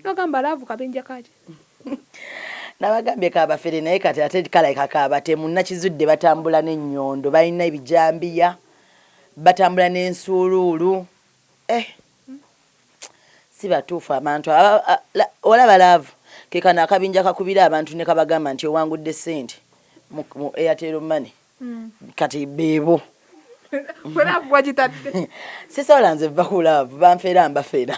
Nogamba love kabinja kaki. Nabagambye kabafere, naye kati ate kalabika kabatemu. Nakizudde batambula n'ennyondo, balina ebijambiya, batambula n'ensuuluulu. Eh, si batuufu abantu. Olaba love ke kano akabinja kakubira abantu ne kabagamba nti owangudde ssente mu Airtel Money. Kati beebo. Gwe love wagitadde. Sisobola nze va ku love. Banfera mbafera,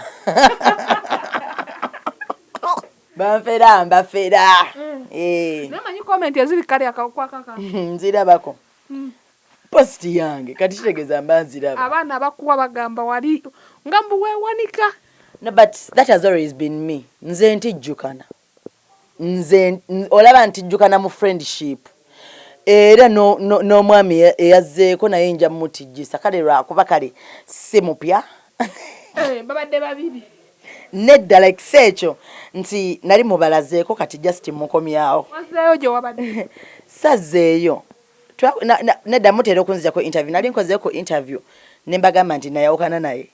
banfera mbafera. Eh. Naye manyi comment eziri kale akakwakaka. Nzirabako post yange, kati kitegeeza mba nziraba. Abaana bakuwa bagamba wali nga mbu weewanika. No, but that has always been me. Nze ntijjukana, nze olaba ntijjukana mu friendship, era n'omwami eyazzeeko naye nja mutijjisa. Kale lwakuba kale si mupya. Eh, babadde babiri. Nedda, like si ekyo nti nali mubalazeeko, kati just mukomyawo. Wazzeeyo gye wabadde. Sazzeeyo. Nedda, mutera okunzijako interview. Nali nkozeeko interview ne mbagamba nti nayawukana naye.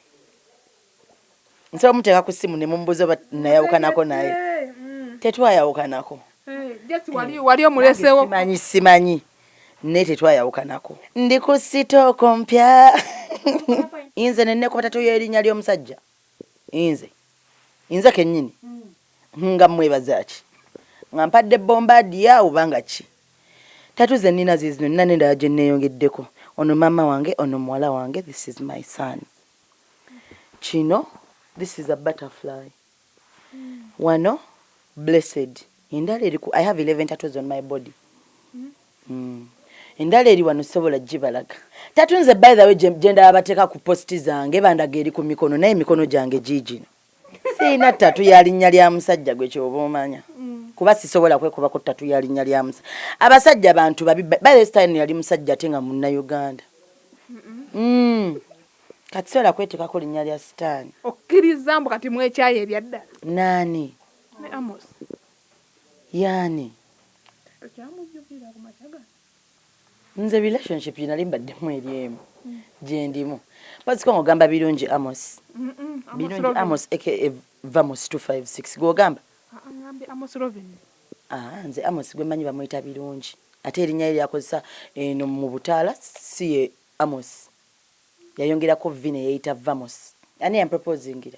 Nsobola muteeka ku ssimu ne mumubuuza oba nayawukanako naye. Tetwayawukanako. Eh, just wali omuleseewo. Simanyi, simanyi, naye tetwayawukanako. Ndi ku stock mpya. Nze nenekuba tattoo y'erinnya ly'omusajja. Nze kennyini nga mwebaza ki nga mpadde Bombardier oba nga ki. Tattoo ze nnina ziizino, nina n'endala gye neeyongeddeko. Ono maama wange, ono muwala wange, this is my son. Kino, this is a butterfly. Wano blessed. Endala eri ku, I have 11 tattoos on my body. Endala eri wano, sobola gibalaga. Tattoo nze, by the way, gye ndaba bateeka ku post zange, bandaga eri ku mikono, naye emikono gyange giigino. Siina tattoo ya linnya lya musajja. Gwe kyoba omanya, kuba sisobola kwekubako tattoo ya linnya lya musajja. Abasajja bantu babi. By this time yali musajja ate nga Munnayuganda. Kati sobola kwetekako linnya lya sitaani. Okkiriza mbu kati mwekyayo ebyaddala? Naani? Ne Amos. Yaani? Okyamujjukira ku makya gano? Nze relationship gye nali mbaddemu eri emu gye ndimu. Pasiko ng'ogamba Birungi Amos? Amos. Birungi Robin. Amos aka Vamos 256 gw'ogamba? Ah, ah, ngambye Amos Robin. Ah, nze Amos gwe mmanyi bamuyita Birungi, ate erinnya lye lyakozesa eno mu butaala si ye Amos, yayongerako V ne yeeyita Vamos. Ani yamproposingira?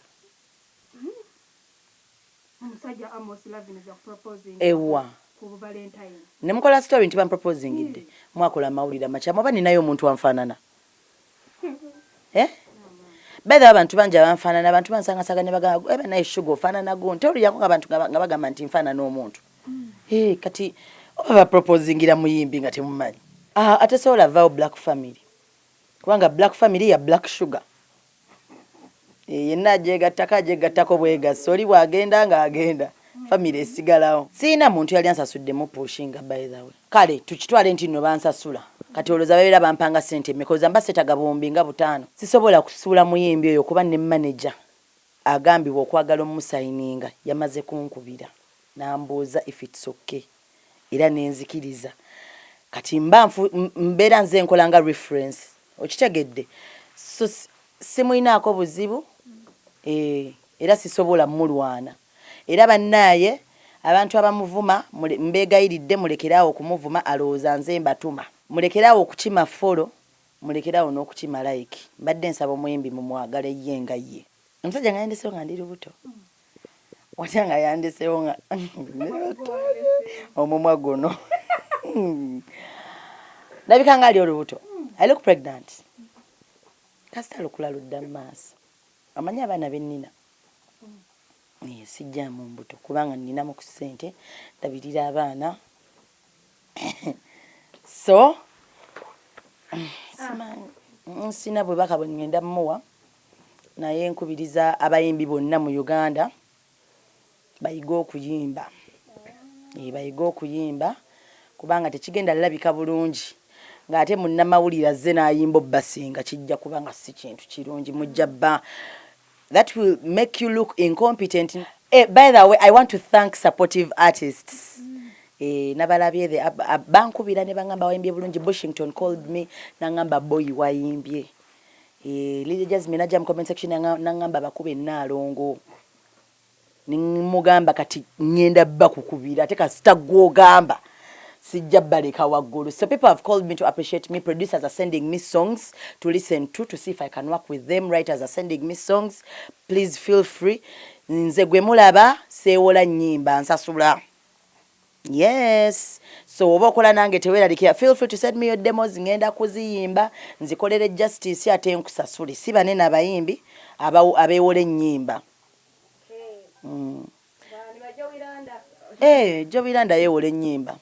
Omusajja Amos Lavin yakuproposing Ewa? ku Valentine. Ne mukola story nti bamproposingidde? Mwakola amawulire amakyamu. Oba ninayo omuntu anfaanana? Eh? By the way, abantu bangi abanfaanana. Abantu bansangasaga ne bagamba, "Eba naye Shuga ofaanana gundi." Tewulirako nga abantu nga bagamba nti nfaanana omuntu? Eh, kati oba baproposingira muyimbi nga temumanyi? Ah, ate sobola vaawo Black Family, kubanga Black Family ya Black Sugar. Eh, yenna agyegattako agyegattako bwegasse. Oli bw'agenda ng'agenda, family esigalawo. Siina muntu yali ansasuddemu pushinga. By the way, kale tukitwale nti nno bansasula. Kati olowooza babeera bampanga ssente mmeka? Olowooza mba setaga 50,000. Sisobola kusuula muyimbi oyo, kuba ne manager agambibwa okwagala omusayininga yamaze kunkubira n'ambuuza if it's okay, era nenzikiriza. Kati mba mbeera nze nkola nga reference, okitegedde? So simulinaako buzibu, eh, era sisobola mulwana. Era bannaaye abantu abamuvuma, mbeegayiridde mulekeraawo okumuvuma. Alowooza nze mbatuma. Mulekeraawo okukima follow, mulekeraawo n'okukima like. Mbadde nsaba omuyimbi mumwagale ye nga ye. Omusajja nga yandesewo nga ndi lubuto, watya nga yandesewo nga omumwa guno ndabika nga ali olubuto? I look pregnant? Kasita lukula ludda mu maaso. Amanyi abaana bennina. Eh, sijjaamu mbuto kubanga nninamu ku ssente, ndabirira abaana. So simanyi, sina bwebaka bwe ŋŋenda mmuwa, naye nkubiriza abayimbi bonna mu Uganda bayige okuyimba. Eh, bayige okuyimba, kubanga tekigenda labika bulungi ng'ate munnamawulire azze n'ayimba obbasinga. Kijja kuba nga si kintu kirungi. Mujja bba, that will make you look incompetent. Eh, by the way, I want to thank supportive artists. Eh, nabalabye bankubira ne baŋŋamba wayimbye bulungi. Bushington called me naŋŋamba, "Boyi, wayimbye." Eh, Lily Jasmine ajja mu comment section naŋŋamba bakuba ennaalongo. Nimugamba kati ŋŋenda bakukubira, ate kasita gw'ogamba sijja baleka waggulu. So people have called me to appreciate me. Producers are sending me songs to listen to see if I can work with them. Writers are sending me songs. Please feel free. Nze gwe mulaba seewola nnyimba, nsasula. Yes, so oba okola nange teweeralikira. Feel free to send me your demos. Ngenda kuziyimba, nzikolere justice, ate nkusasule. Si banene abayimbi abeewola ennyimba. Eh, Jowy Landa yeewola ennyimba.